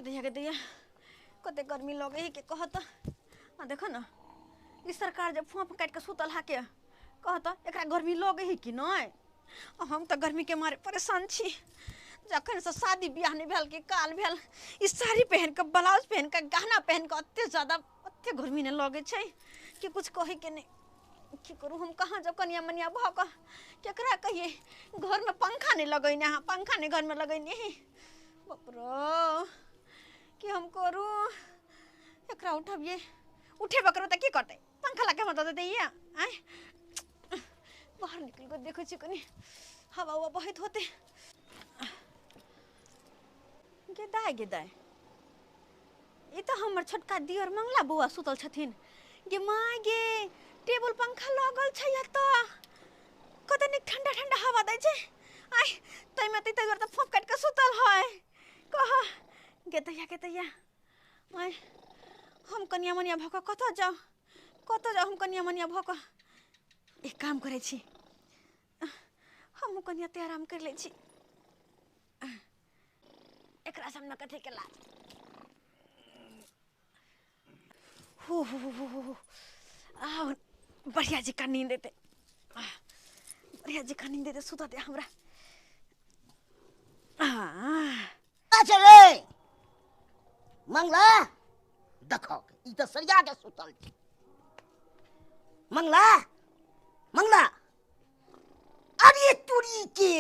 के दैया कते गर्मी लगे है के कहत। आ देख न ई सरकार जब फोफ काट के सुतल हा के कहत एकरा गर्मी लगे है कि नहीं। हम तो गर्मी के मारे परेशान छी। जखन से शादी ब्याह नहीं भेल के काल भेल ई साड़ी पहन के ब्लाउज पहन के गहना पहन के अत्ते ज्यादा अत्ते गर्मी ने लगे छै कि कुछ कहे के नहीं। की करू हम कहाँ जाओ कनिया मनिया भ के केकरा कहिए। घर में पंखा नहीं लगैने हाँ, पंखा नहीं घर में लगैने है। बाप कि हम करू एकरा उठबिए उठेबो करू त की करतै पंखा लगा के दऽ दैया। आय बाहर निकल के देखै छी कनी हवा उवा बहैत होते। गेदाय गेदाय ई त हमर छोटका दियर मंगला बौआ सुतल छथिन। गे my गे टेबल पंखा लगल छै त कते नीक ठंडा ठंडा हवा दै छै। आय तैमे तै तै त फोफ काट के सुतल है। कह गेतैया गेतैया आय हम कनिया मनिया भऽ कऽ कतऽ जाउ कतऽ जाउ हम कनिया मनिया भऽ कऽ। एक काम करै छी हमहूँ कनिया ते आराम कर लै छी। एकरा सामने कथी के लाज। हो हो हो हो आ बढ़िया जी का नींद देते बढ़िया जी का नींद देते सुता दे हमरा। अच्छा रे मंगला देखो ई त सरिया के सुतल छी। मंगला मंगला अरे तुरी के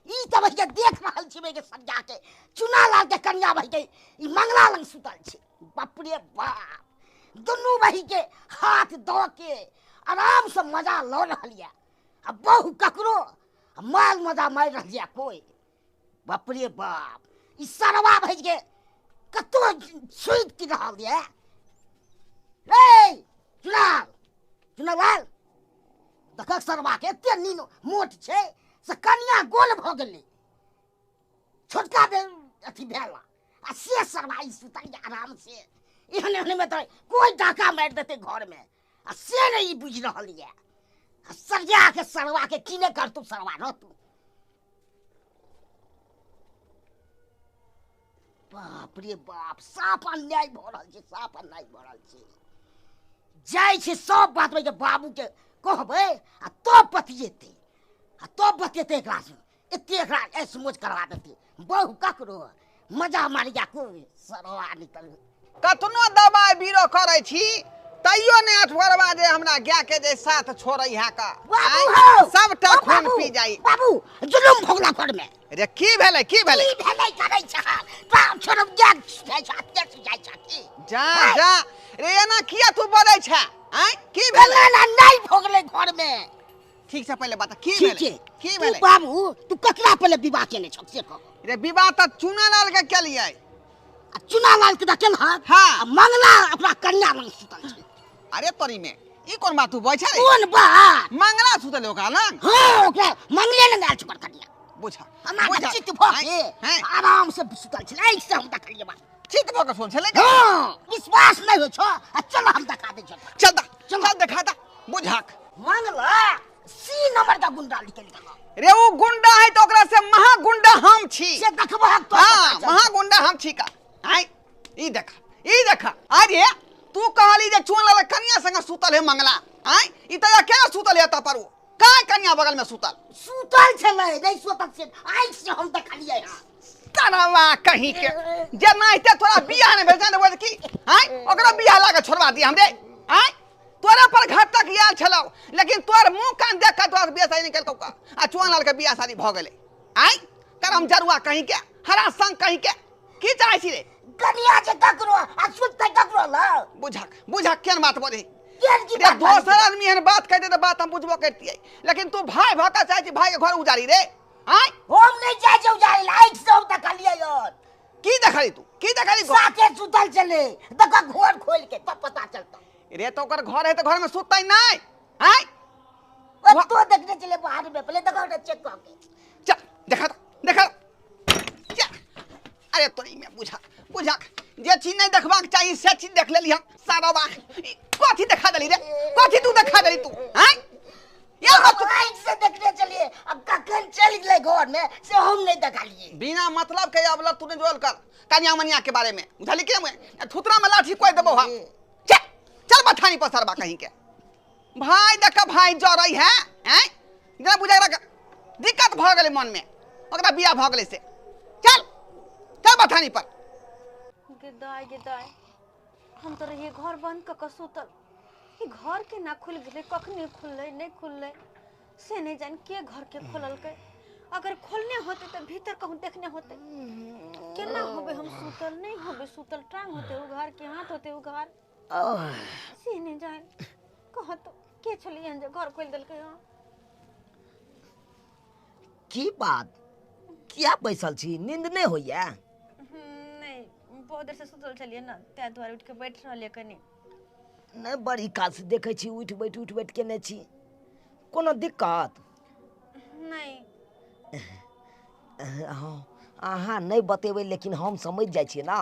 ई त भैया देख रहल छी के सरिया के चुना लाल के कन्या भई के ई मंगला लंग सुतल छी। बाप रे बाप दुनू भाई के हाथ दो के आराम से मजा ल रहल या आ बहु ककरो माल मजा मारि रहल या कोई। बाप रे बाप ई सरवा भई के कतो सुति रहल या। रे चुनाल चुनालाल देखक सरवा के एते नीन मोट छै से कनिया गोल भ गेलै छोटका बे अथी भेला आ से सरवा ई सुतल आराम से। एहन एहन में तो कोई डाका मारि देते घर में आ से नहीं बुझि रहल या। आ सरिया के सरवा के की नहीं करतू सरवा रहतू। बाप रे बाप साफ अन्याय भऽ रहल छै साफ अन्याय भऽ रहल छै। जाइ छै सब बात के बाबू के कहबै आ तब बतियेतै आ तब बतियेतै एकरा से एते एकरा ऐस मौज करवा देतै बहु ककरो मजा मारिया कोई सरवा निकल। कतनो दबाइ बीरो करै छी तैयो नहि अठवरवा जे हमरा गाय के जे साथ छोड़ै है का सबटा खून पी जाई। बाबू जुलुम भोगला घर में। रे की भेलै की भेलै की भेलै करै छ बाप छोड़ब गाय जाइ छ अत्ते जाइ छ की जा जा रे एना किया तू बजै छ आय की भेलै ना नहीं भोगलै घर में। ठीक से पहिले बता की भेलै की भेलै बाबू तू ककरा पहिले विवाह केने छ से कह। रे विवाह त चुनालाल के केलियै आ चुनालाल के त केलहक हां आ मंगला अपना कन्या लंग सुतल छै। अरे तोरी में ई कोन बात तू बजै छै रे कोन बात मंगला सुतल ओकरा लंग। हां ओकरा मंगले लंग आयल छै ओकर कन्या। बुझा हमरा चित्त भ के आराम से सुतल छलै ऐसे से हम देखलियै बा चित्त भ के सुतल छलै। हां विश्वास नहीं होइ छ आ चल हम देखा दै छ। चल दा चल देखा दा बुझाक मंगला सी नंबर का गुंडा निकल गेल। रे वो गुंडा है तो ओकरा से महा गुंडा हम छी से देखबहक तो। हां महा गुंडा हम छी का आय ई देखा ई देखा। अरे तू कहली जे चुनलाल कन्या संग सुतल है मंगला आय ई त केना सुतल है त पर वो का कन्या बगल में सुतल सुतल छलै नहीं सुतल से आइ से हम देखलियै। हां तनवा कहीं के जे नाइते तोरा बियाह ने भेल जाने बोल की आय ओकरा बियाह लाके छोड़वा दी हमरे आय तोरा पर घर तक आयल छलौ लेकिन तोर मुंह कान देख के तोरा बियाह शादी निकल कौ आ चुनलाल के बियाह शादी भ गेलै आय करम जरुआ कहीं के हरा संग कहीं के की चाहै छी रे कन्या जे ककरो आ सुतै ककरो ल बुझक बुझक केन बात बोले केन की बात दोसर आदमी एहन बात कह दे त बात हम बुझबो करतियै लेकिन तू भाई भ के चाहै छी भाई के घर उजारी रे आय हम नहीं चाहै छी उजारी लाइक से हम देखलियै यार। की देखली तू की देखली साथे सुतल छलै देखो घर खोल के तब पता चलता। रे तो ओकर घर है त घर में सुतै नहीं आय ओ तो देखने चले बाहर में पहले देखो चेक कर के चल देखा देखा। अरे तोरी में बुझा बुझा जे चीज नहीं देखबाक चाहिए से चीज देख लेली हम सारा बा कथी देखा देली रे कथी तू देखा देली तू आय ये चल हम बस। आँखि से देखने चलिए, अब कखन चलि गेलै घर में से हम नहीं देखलिए। बिना मतलब के अब तू नहीं जोल कर कन्या मनिया के बारे में, बुझली के थुतरा में लाठी कोई देबो हम। चल चल बथानी पर सरबा कहीं के भाई देख भाई जरई है हैं जेना बुझाइ रख दिक्कत भ गेलै मन में, ओकरा बियाह भ गेलै से। चल चल बथानी पर। गे दाइ, हम तो रहिए घर बंद कऽ के सुतल, ई घर के ना खुलि गेलै, कखनी खुललै नहि खुललै से नहि जानि के घर के खोललकै। अगर खोलने होते तऽ भीतर कहूँ देखने होते। केना होबे हम सुतल, नहीं होबे सुतल, टांग होते उघार के हाथ होते उघार, से नहीं जान कह तो के छलियै जे घर खोलि देलकै। हँ की बात, किया बैसल छी, नींद नहीं होइया? नहीं, बहुत देर से सुतल छलियै ना, ताहि दुआरे उठि के बैठ रहलियै कनी। नहीं, बड़ी काल से देखै छी उठि बैठ केने छी, कोनो दिक्कत नहीं? हाँ, अहाँ नहीं बतेबै लेकिन हम समझ जाइ छियै ना।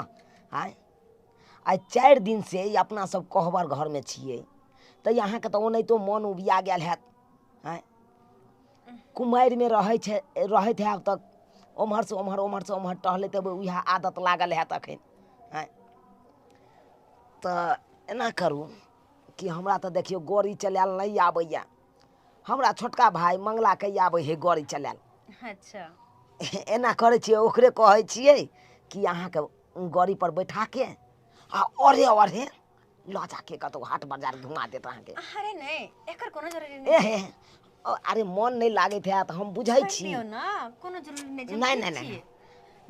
आँय आइ 4 दिन से ई अपना सब कहबर घर में छियै, तऽ अहाँके तऽ ओनाहितो मन उबिया गेल हैत। आँय कुमारिमे रहै छै, रहैत हैब तऽ ओम्हरसँ ओम्हर ओम्हरसँ ओम्हर टहलैत हेबै, उएह आदत लागल हैत एखन। आँय तऽ एना करू कि हमरा तऽ देखियौ गड़ी चलायल नहि आबैए, हमरा छोटका भाय मंगलाके आबै है गड़ी चलायल। अच्छा एना करै छियै, ओकरे कहै छियै कि अहाँके गड़ी पर बैठाके आ ओरे ओरे लऽ जाके कतहु हाट बाजार घुमा देत अहाँके। अरे नहीं, एकर कोनो जरूरी नहीं। ए अरे मन नहीं लागैत हैत, हम बुझै छोड़ि छी। दियौ ना, कोनो जरूरी नहीं छै, हम नहीं, ठीक नहीं, नहीं। छियै।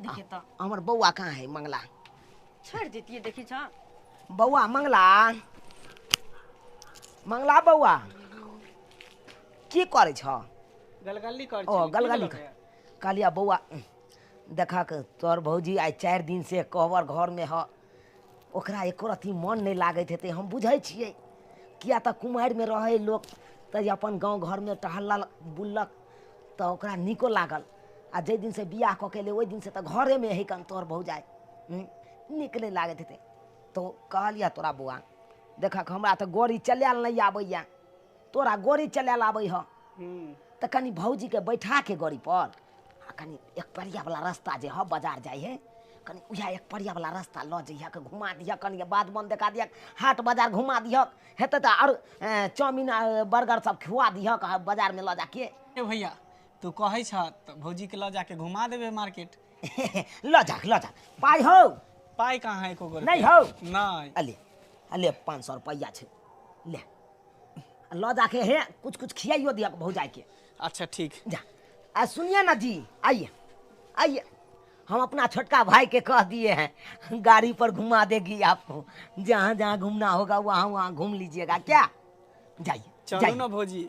देखिए तऽ हमर बौआ कहाँ है मंगला? छोड़ि दितियै, देखी छ बौआ मंगला, मंगला बौआ की करै छ? गलगली कर ओ गलगली कहलिया बौआ देखक तोहर भौजी आइ 4 दिन से कहबर घर में ह, ओकरा एको रत्ती मन नहीं लागैत हेतै, हम बुझै छियै। किया तऽ कुमारिमे रहै लोक तऽ अपन गाँव घरमे टहलल बुललक तऽ ओकरा नीको लागल, आ जाहि दिनसँ बियाह कऽ के एलै ओहि दिनसँ तऽ घरेमे है कन तोहर भौजाइ, नीक नहि लागैत हेतै। तऽ कहलियै तोरा बौआ देखक हमरा तऽ गड़ी चलायल नहि आबैए, तोरा गड़ी चलायल आबै हऽ, तऽ कनि भौजीके बैठाके गड़ी पर आ कनि एक परियावला रास्ता जे हऽ बाजार जाइ है, कनि उएह एक परियावला रास्ता लऽ जइहक, घुमा दिहक, कनि बाध बन देखा दिहक, हाट बाजार घुमा दिहक, हेतै तऽ आओर चाउमीन बर्गर सब खुआ दिहक बाजारमे लऽ जाके। ए भैया तू कहै छ तऽ भौजी के लऽ जाके घुमा देबै मार्केट। लऽ जा लऽ जा, पाइ हौ? पाइ कहाँ है एको गो? नहीं हौ? नहीं। अले अले 500 रुपैआ छै, ले लऽ जाके हे कुछ कुछ खियाइयो दिहक भौजाइ के। अच्छा ठीक जा। आ सुनिए ना जी, आइए आइए, हम अपना छोटका भाई के कह दिए हैं गाड़ी पर घुमा देगी आपको, जहाँ जहाँ घूमना होगा वहाँ वहाँ घूम लीजिएगा। क्या जाइए? चलू ना भौजी,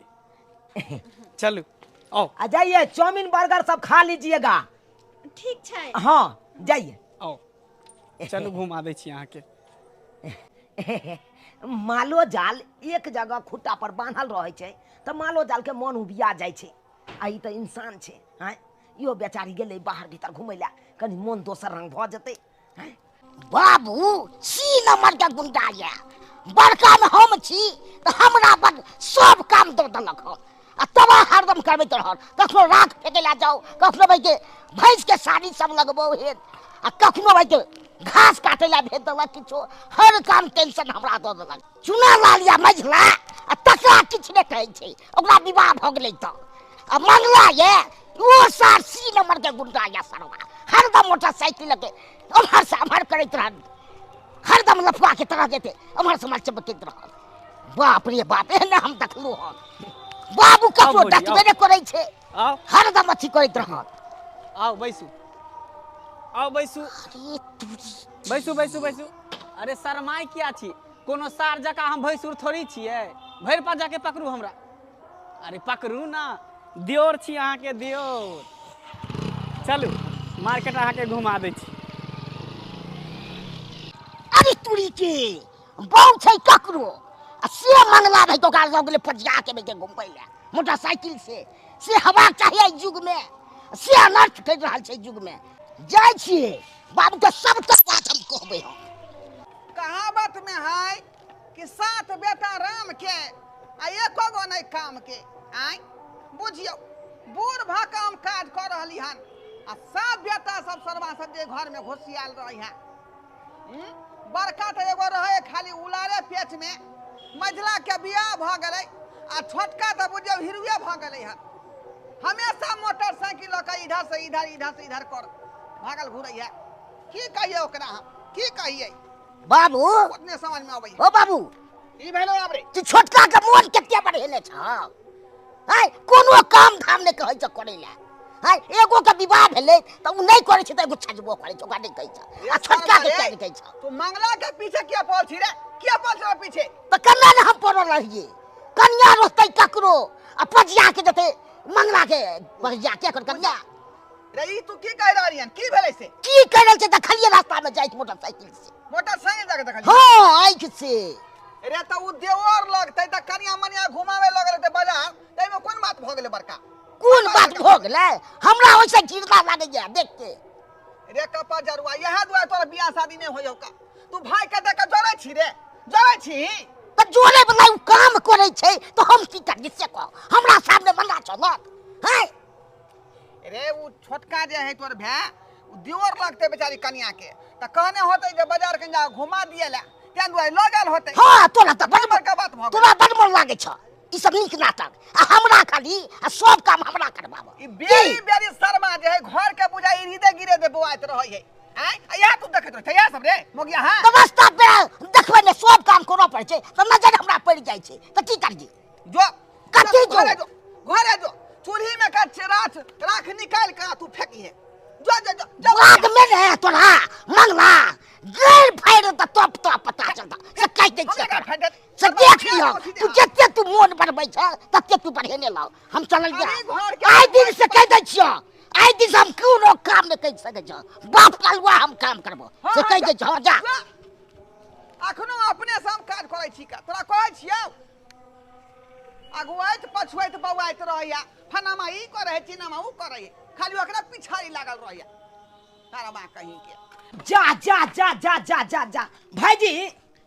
चलू आओ। आ जाइए, चाउमीन बर्गर सब खा लीजिएगा। ठीक छै। हाँ जाइए। आओ चलू घुमा दै छी अहाँके। मालो जाल एक जगह खुट्टा पर बान्हल रहै छै तऽ मालो जाल के मन उबिया जाइ छै, आ ई तऽ इंसान छै। आँय इहो बेचारी गेलै बाहर भीतर घुमै लए, कनि मन दोसर रंग भऽ जेतै। बाबू सी नंबर के गुंडा ये, बड़का में हम छी तऽ हमरा पर सब काम दऽ देलक हन, आ तबाह हरदम करबैत रहल, कखनो राख फेकै लए जाउ, कखनो भाई के भैंस के साड़ी सब लगबौ हेत, आ कखनो भाई के घास काटे लए भेज देलक, किछो हर काम टेंशन हमरा दऽ देलक। चुना लाल या मझला आ तकरा किछु नहि कहै छै, ओकरा विवाह भऽ गेलै तऽ। आ मंगला ये ओ सार सी नंबर के गुंडा या सरवा, हरदम मोटरसाइकिल के ओम्हर से एम्हर करैत रहल, हरदम लफुआ के तरह जेतै ओम्हर से ओम्हर चमकैत रहल। बाप रे बाप, एहने हम देखलहुँ हन। बाबू ककरो डकबे नहि करै छै, हरदम अथी करैत रहल। आओ बैसू, आओ बैसू, बैसू बैसू बैसू। अरे शरमाइ किया छी? कोनो सार जकाँ हम भैंसुर थोड़ी छियै, भरि पा जाके पकड़ू हमरा। अरे पकड़ू ना, दियोर छी अहाँके दियोर। चलू मार्केट अहाँके घुमा दै छी। अरे तुरी के बहु छै ककरो, आ से मंगला भाई ओकरा लऽ गेलै पजिया के बेटे घुमबै लए मोटरसाइकिल से, से हवा चाही एहि युग में, से अनर्थ करि रहल छै युग में। जाइ छियै बाबू के सबटा बात हम कहबै। हम कहावत में है कि 7 बेटा राम के आ एको गो नहीं काम के। आय बुझियौ बूढ़ भऽ कऽ हम काज कऽ रहली हन आ सब बेटा सब सरवा सब जे घर में घुसियाल रही है। बड़का तऽ एगो रहे खाली उलारे पेट में, मझला के बियाह भऽ गेलै आ छोटका तऽ बुझियौ हिरुए भऽ गेलै हन। हमेशा मोटरसाइकिल लऽ कऽ इधर से इधर इधर से इधर कर भागल घुरै है। की कहियै ओकरा हम, की कहियै बाबू? ओतने समझ में अबै। ओ बाबू ई भेलो आब रे तू छोटका के मोन कते बढ़ेने छ? आय कोनो काम धाम नहि कहै छ करै ला। आय एगो के विवाह भेलै त उ नहि करै छै त एगो छजबो करै छै, ओकरा नहि कहै छ। आ छोटका के किया नहि कहै छ? तू मंगला के पीछे किया पड़ल छी रे? किया पड़ल छी पीछे? त कन्या ने हम पड़ल रहियै, कन्या रहतै ककरो आ पजिया के जते मंगला के पजिया के कर कन्या रे। ई तू की कहि रहलियन? की भेलै से? की कहि रहल छै? देखलियै रास्ता में जाइत मोटरसाइकिल से। मोटरसाइकिल जाके देखलियै? हां आँखि से। रे त उ देवर लगतै त कनिया मनिया घुमावे लगल त बाजार, तैमे कोन बात भ गेलै बड़का? कोन बात भ गेलै? हमरा ओइसे घृणा लागैया देख के। रे कपा जरुआ इएह दुआरे तोरा बियाह शादी नहि होय का। तू भाई के देख के जरै छी रे, जरै छी त जोरे वाला उ काम करै छै त हम की करी से कह? हमरा सामने मना चलत हैं रे। उ छोटका जे है तोर भाय, उ देवर लगतै बेचारी कनिया के, त कहने होतै जे बाजार कनि जा घुमा दिए ला, तें दुआरे लऽ गेल होतै। हां तोरा त बड़ बड़का बात भ गेल, तोरा बड़ मन लागै छ ई सब नीक नाटक आ हमरा खाली आ सब काम हमरा करबाब। ई बेरी बेरी शर्मा जे है घर के बुझाई हृदय गिरे दे बौआइत रहै है। आय इएह तू देखैत रहै इएह सब रे मोगिया? हां त रास्ता पे देखबै ने सब काम करऽ पड़ै छै त नजर हमरा पड़ि जाइ छै त की करियै? जो कथी जो? घरे जो, घरे जो, चूल्ही में का राख राख निकाल के तू फेंकी है। जो जो जो, जो बाग में ने तोरा मंगला गैर फाड़ त तप तप पता चलता से कहि दै छियै से देख लिह। तू जते तू मोन बढ़बै छ तते तू बढ़ेने लाओ। हम चलल जा आइ दिन से कहि दै छियौ, आइ दिन से हम कोनो काम नहि कहि सकै छौ। बाप कलुआ हम काम करबो से कहि दै छौ। जा अखनो अपने से हम काज करै छी का तोरा कहै छियौ? अगुआइत पछुआइत बौआइत रहैया, फनामा ई करै है चिनामा ऊ करै है, खाली ओकरा पिछाड़ी लागल रहैया तारा बा कहीं के। जा जा जा जा जा जा जा भाईजी,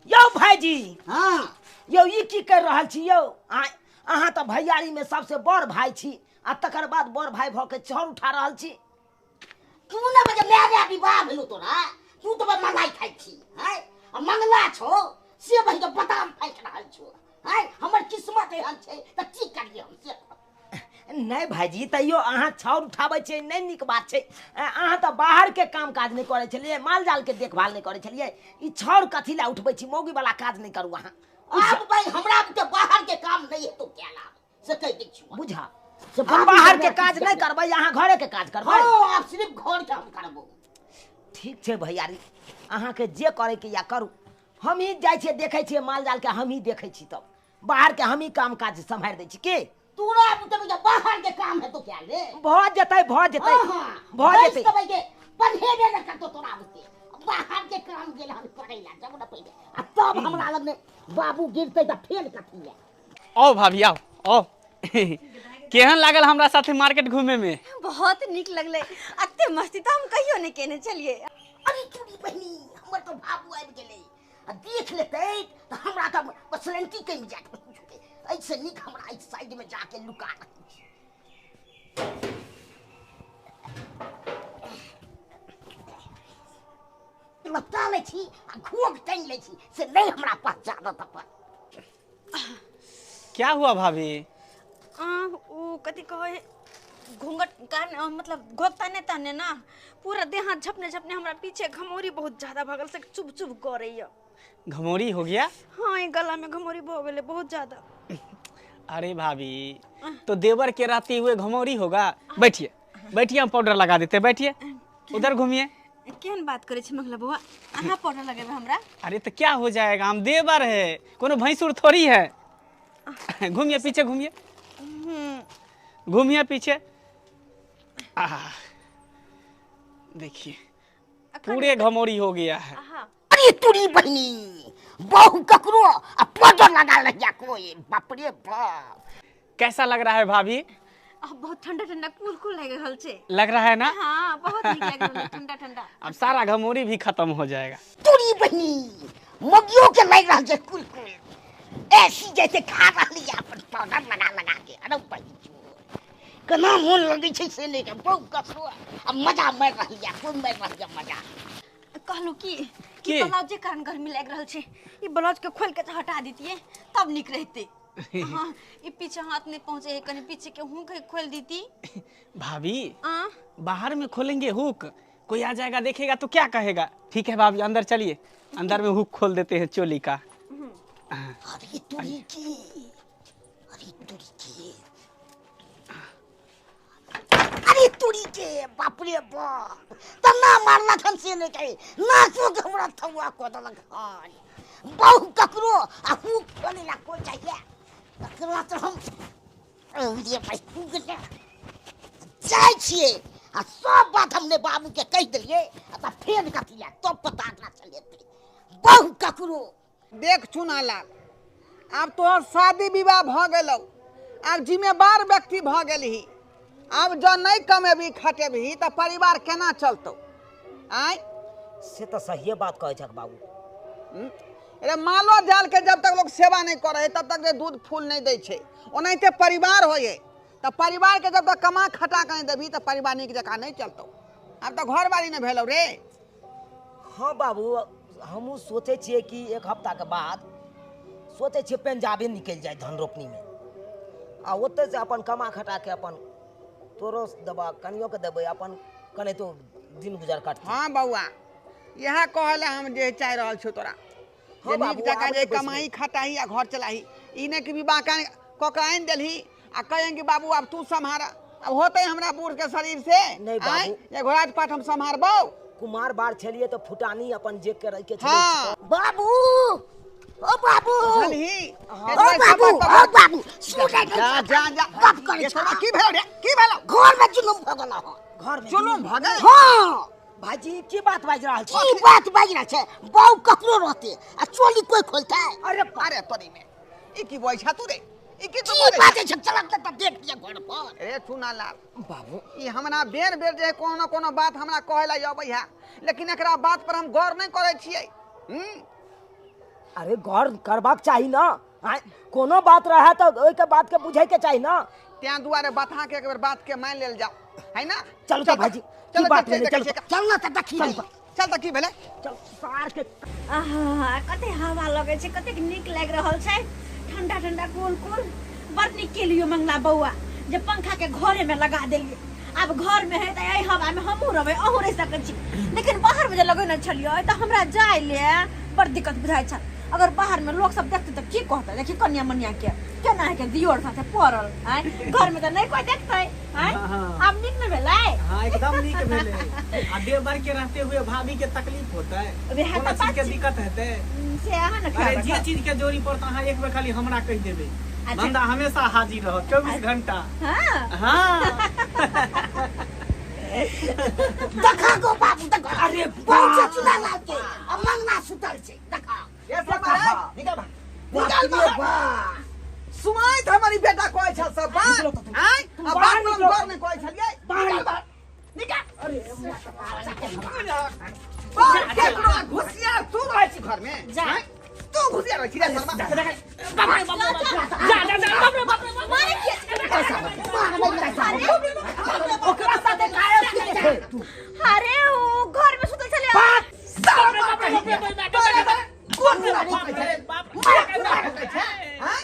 यौ भाईजी। हाँ यौ ई की कर रहल छी यौ? अहाँ तऽ भैयारी में सबसे बड़ भाई छी आ तकर बाद बड़ भाई भऽ के छर उठा रहल छी। तू ने बजे नया नया विवाह भेलो तोरा, तू तऽ मलाई खाइ छी हैं आ मंगला छौ से भाई के बादाम फेंक रहल छौ हैं। हमर किस्मत एहन छै तऽ की करियै हम से? नहि भाईजी, तैयो अहाँ छाउर उठाबै छियै नहि नीक बात छै। अहाँ तऽ बाहरके काम काज नहि करै छलियै, माल जालके देखभाल नहि करै छलियै, ई छाउर कथी लए उठबै छी? मौगी वाला काज नहि करू अहाँ। आब भाई हमरा के बाहर के काम नहि हेतौ केला से कहि दै छियौ। बुझा से बाहर के काज नहि करबै, अहाँ घरे के काज करबै? हां आब सिर्फ घर के हम करबो। ठीक छै भैयारी, अहाँके जे करैके या करू। हमही जाइ छियै देखै छियै माल जालके, हमही देखै छी, तब बाहरके हमही काम काज सम्हारि दै छी। की तोरा बुतबे बाहर के काम हेतौ क्या रे? भऽ जेतै, भऽ जेतै, भऽ जेतै। के पढ़ेबे न करतौ तोरा बुते, बाहर के काम गेल हम करै ला जब न पहिले आ तब हमरा लग में बाबू गिरतै त फेर कथी ले। आओ भाभी आओ आओ। केहन लागल हमरा साथे मार्केट घूमे में? बहुत नीक लगलै, अते मस्ती त हम कहियो नहि केने छलियै। अरे चूड़ी बहिनी हमर तो बाबू आबि गेलै आ देख लेतै त हमरा त बसलंटी कमि जायत। ऐसे नीक हमरा इस साइड में जाके लुका रहल छी। लपटा लै छी आ घोघ टांगि लै छी से नहि हमरा पहचानत अपन। क्या हुआ भाभी? ओ कथी कहै घूंघट कान मतलब घोघ ताने ताने ना पूरा देह हाथ झपने झपने हमरा पीछे घमौरी बहुत ज्यादा भगल से चुभ चुभ करैया। घमौरी हो गया? हाँ ये गला में घमौरी भऽ गेलै बहुत ज्यादा। अरे भाभी तो देवर के रहते हुए घमौरी होगा। बैठिए बैठिए, हम पाउडर लगा देते हैं, बैठिए उधर घूमिए। केहन बात करै छी मंगला बौआ, अहाँ पाउडर लगेबै हमरा? अरे तो क्या हो जाएगा, हम देवर है, कोनो भैंसुर थोड़ी है। घूमिए पीछे घूमिए, घूमिए पीछे। देखिए पूरे घमौरी हो गया है। अरे तुरी बहिनी बहु ककरो आ पाउडर लगा लहिया कोई, बाप रे बाप। कैसा लग रहा है भाभी? अब बहुत ठंडा ठंडा कूल कूल लग रहल छै। लग रहा है ना? हाँ बहुत नीक लग रहल है, ठंडा ठंडा। अब सारा घमौरी भी खत्म हो जाएगा। तुरी बहिनी मगियो के लग रहल छै कूल कूल। ऐसी जैसे खा रहली अपन पाउडर लगा लगा के। अरे भाई केना मोन लगै छै से नहि बहु कसो आ मजा मारि रहली, खूब मारि रहली मजा। कहलू की कि ब्लाउज जे कारण गर्मी लागि रहल छै, ई ब्लाउज के खोल के हटा दितिए तब नीक रहते। हाँ, ई पीछे हाथ नहीं पहुंचे है, कहीं पीछे के हुक खोल दीती। भाभी बाहर में खोलेंगे हुक, कोई आ जाएगा देखेगा तो क्या कहेगा। ठीक है भाभी अंदर चलिए, अंदर में हुक खोल देते हैं चोली का। अरे तुरी की, अरे तुरी की, अरे तुरी के, बाप रे बाप, तना मारला खन से नहीं कहे ना तो हमरा थुआ को दलक हन बहु ककरो आ हुक खोले ला को चाहिए तकरा तो हम ये भाई हुक जाय छिए आ सब बात हमने बाबू के कह दिलिए आ त फेन कथी ला तो पता ना चलेते बहु ककरो। देख चुना लाल, आब तोहर शादी विवाह भ गेलौ, आब जिम्मेदार व्यक्ति भ गेलही, आब जँ नहीं कमेबी खटेबही त परिवार केना चलतौ? आय से तो सही बात कहै छक बाबू। अरे मालो जाल के जब तक लोग सेवा नहीं करे तब तक दूध फूल नहीं दै छै, ओनाहिते परिवार होइए त परिवार के जब तक कमा खटा के नहीं देबही त परिवार नीक जकाँ नहीं चलतौ। आब त घरवाली नहीं भेलौ रे। हाँ बाबू, हमहूँ सोचै छियै कि एक हफ्ता के बाद सोचै छियै पंजाबे निकलि जाय धान रोपनी में, आ ओतऽ से अपन कमा खटा के अपन तोरो देबा कनियो के देबै, अपन कनाहितो दिन गुजर कटतै। हाँ बौआ, इएह कहै लए हम जे चाहि रहल छियौ तोरा। हाँ बाबू, नीक जकाँ जे कमाई खटाही आ घर चलाही, ई नहि कि विवाह कऽ के आनि देलही आ कहें कि बाबू आब तू सम्हार, अब होतै हमरा बूढ़ के शरीर से नहीं बाबू, ये घोड़ा पाठ हम सम्हारबौ। कुमार बार छलिए तो फुटानी अपन जे करे के छलै। हाँ। बाबू ओ बाबू ओ बाबू ओ बाबू सुन जा जा जा गप करै छ। की भेलौ रे, की भेलौ? घर में जुलुम भ गेलौ। घर में जुलुम भ गेल? हां भाईजी की बात बाजि रहल छी? की बात बाजि रहल छै? बहु ककरो रहते आ चोली कोई खोलतै? अरे अरे तोरी में ई की बोलै छ तू रे, ई की तू बाजै छ? चलत त देख लिया घर पर। अरे चुना लाल बाबू, ई हमरा बेर बेर जे कोनो कोनो बात हमरा कहै ला अबै है, लेकिन एकरा बात पर हम गौर नहीं करै छियै। अरे गौर करबाक चाही ना, कोनो बात रहे तो ओइ के बात के बुझै के चाही ना। त्यां दुआरे बता के एक बेर बात के मान लेल जाओ है ना। चलो तो भाईजी, की बात भेलै? चलो चल ना त देखी, चल त की भेलै? चल सार के। आहा कते हवा लगै छै, कतेक नीक लागि रहल छै, ठंडा ठंडा कूल कूल। बड़ नीक केलियो मंगला बौआ जे पंखा के घरे में लगा देलिए। अब घर में है त एहि हवा में हमहूँ रहबै, अहूँ रहि सकै छी, लेकिन बाहर में जे लगेने छलियै त हमरा जाय ले बड़ दिक्कत बुझाइ छल। अगर बाहर में लोग सब देखते त की कहते? देखी कन्या मनिया के केना है के दियोर साथे पड़ल आय, घर में त नहीं कोई देखते आय। आब नीक न भेलै? हां एकदम नीक भेलै। आ देवर के रहते हुए भाभी के तकलीफ होतै, कोनो चीज के दिक्कत हेतै से अहाँ न ख्याल अरे जे चीज के जोरी पड़त अहाँ एक बेर खाली हमरा कहि देबै, बंदा हमेशा हाजिर रहत 24 घंटा। हां हां देखा गो बाबू देखा। अरे बहुत चुना लाल के आ मंगला सुतल छै देखा। ये सब निकल बा, निकल बा। सुमाइत हमारी बेटा कहै छल सब बात आय, आ बात पर हम गौर नहीं कहै छलियै। बाहर निकल, निकल। अरे बाहर केकरो घुसिया तू रहै छी घर में, तू घुसिया रहै छी रे शर्मा। बाप रे बाप, जा जा जा, बाप रे बाप रे, मारे के ओकरा साथे काहे छै तू? अरे ओ घर में सुतल छलै। बाप रे बाप रे बाप, कोन बाप रे हां,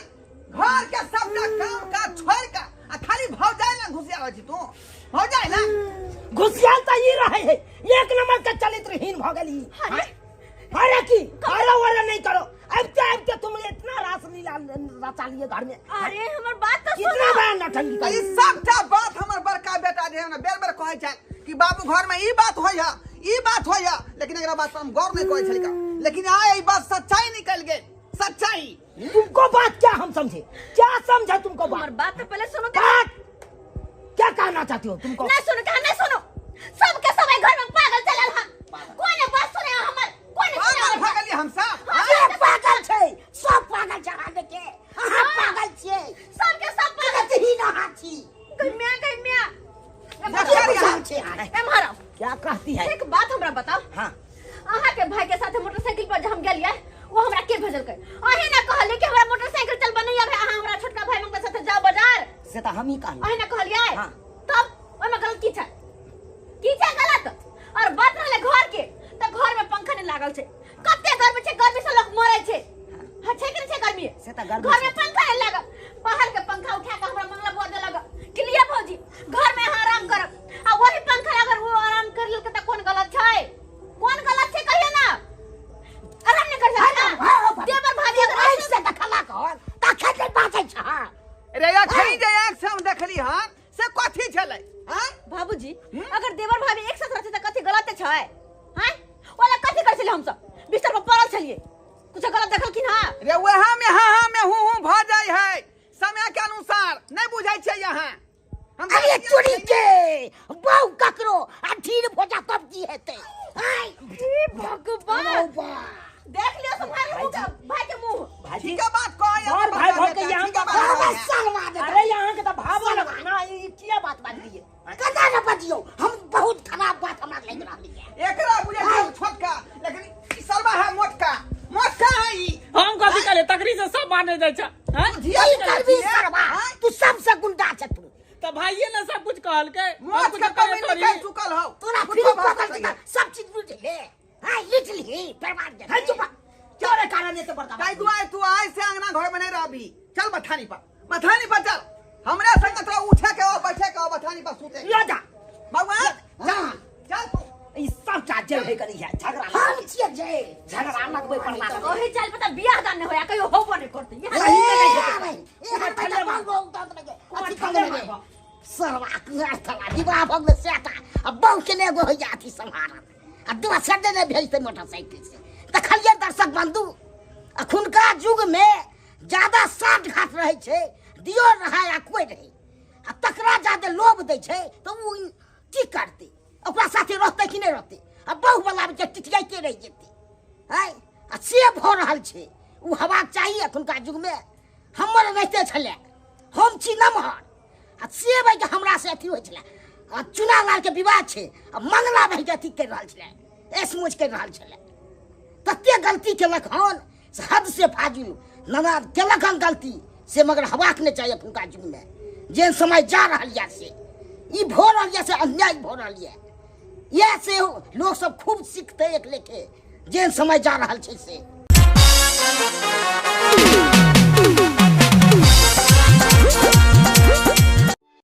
घर के सबटा काम काज छोड़ के आ खाली भौजाई ना घुसिया रहै छी तू, भौजाई ना घुसियाल त ई रहै है, एक नंबर के चरित्रहीन भ गेली। अरे की अरे वरे नहीं करो, अब क्या तुम इतना रास लीला रचा लिए घर में। अरे हमर बात तो सुनो, कितना बड़ा नौटंकी कर। ई सबटा बात हमर बड़का बेटा जे है ना बेर बेर कहै छै कि बाबू घर में ई बात होय है, ई बात होय है, लेकिन एकरा बात पर हम गौर नहीं कहै छलिका, लेकिन आय ई बात सच्चाई निकल गेल। सच्चाई तुमको बात क्या हम समझे, क्या समझा तुमको बात? हमर बात तो पहले सुनो। बात क्या कहना चाहती हो तुमको? नहीं सुनो, कहा नहीं सुनो, सबके सब घर में पागल चलल हा, कोई ने बात सुने हमर, कोई ने सुने पागल भ गेली हम सब। सब पागल छै, सब पागल छै अहाँ देखे, अहाँ पागल छियै, सबके सब पागल ही ना हाथी। गम्या गम्या एम्हर आओ। क्या कहती है? एक बात हमरा बताओ। हाँ, अहाँ के भाई के साथ मोटरसाइकिल पर हम गेलियै, वो हमरा के भेजलकै? अहीं ना कहलियै कि हमरा मोटरसाइकिल से तऽ हमही कहलहुँ। अहीं ने कहलियै? हाँ। तब ओहिमे गलत की छै? की छै गलत? और बात रहलै घर के, तऽ घर में पंखा नहि लागल छै। कते गर्मी छै, गर्मी से लोक मरै छै। हाँ, छै कि नहि छै गर्मी? से तऽ गर्मी घर में छै। पंखा नहि लागल, बाहर के पंखा उठा के हमरा मंगला बुआ देलक कि लिअ भौजी घर में अहाँ आराम करब, आ वही पंखा अगर वो आराम कर लेलकै तऽ कोन गलत छै? कोन गलत छै कहियो ना? आराम नहि कर सकता देवर भाभी अगर आँखि से देखलक हन तखन नहि बाजै छह। रे अखनी जे आँख से हम देखली हन से कथी छलै? आँय बाबूजी, अगर देवर भाभी एक साथ रहते तऽ कथी गलत छै? हैं, ओला कथी करै छलियै हमसब? बिस्तर पर पड़ल छलियै, कुछ गलत देखलखिन? हाँ रे वएह में हाँ हाँ में हूँ हूँ भऽ जाइ है समय के अनुसार, नहीं बुझै छै यहाँ हम। अरे चोरी के बहु ककरो आ ढीर भोजा तब की हेतै? आँय हे भगवान, बा। देख लियो तुम्हारे मुंह के, भाई के मुंह। भाईजी ठीक बात कह। और भाई भग के यहाँ ठीक बात बाबा कहे। सालवा दे। अरे यहाँ के तऽ भावो ना, ई किया बात बाजलियै? कदा न बजियौ, हम बहुत खराब बात हमरा लागि रहल ये। एकरा बुझै छै छोटका, लेकिन ई सरवा है मोटका, मोटका है ई। हम कथी कहलियै? तकरी से सब माने जाइ छै, हैं? की करबी सरवा, तू सबसे गुंडा छ तू। तऽ भाइये ने सब कुछ कहलकै, हम मोच कुछ के कहलियै कमी थोड़ी। निकल चुकल हौ। तोरा कुछो फिर भऽ पकड़ सकैए। के सब चीज बुझ ले। हां लिख ली बर्बाद दे। है चुप, तोरे कारण एते बड़का ताहि दुआरे तू आइ से अंगना घर में नहीं रहबी। चल बथानी पर, बथानी पर चल, हमरा संग तोरा उठे के और बैठे के और बथानी पर सुते। ल जा बउआ हां चल तू। ई सब टा जेल है करी है झगड़ा, हम छियै जे झगड़ा लगबै पर लागल। ओही चल पता बियाह दान नहि होया, कहियो होबो नहि करतै। यहाँ सरवा कुहर थला विवाह भऽ गेलै सएटा आ बहु के ने एगो होइया अथी सम्हारत आ दोसर ने नहि भेजतै मोटरसाइकिल से। देखलियै दर्शक बंधु, अखुनका युग में ज्यादा साठ घाट रहै छै, दियो रहै आ कोइ रहै आ तकरा ज्यादा लोभ दै छै तऽ ओ की करतै? ओकरा साथे रहतै कि नहि रहतै? आ बहुवला के टिटियाइते रहि जेतै। आँय आ से भऽ रहल छै, ओ हेबाक चाही एखुनका युगमे। हमर रहिते छलै, हम छी नमहर आ से भाइके हमरा से अथी होइ छलै आ चुनालालके विवाह छै आ मंगला भाइके अथी करि रहल छलै, ऐश मौज करि रहल छलै। तते गलती केलक हन से हद से फाजिल ननद केलक हन गलती से, मगर हेबाक नहि चाही एखुनका युगमे। जेहन समय जा रहल यऽ से ई भऽ रहल यऽ, से अन्याय भऽ रहल यऽ। इएह से लोक सब खूब सीखतै एक लेखे, जेहन समय जा रहल छै से।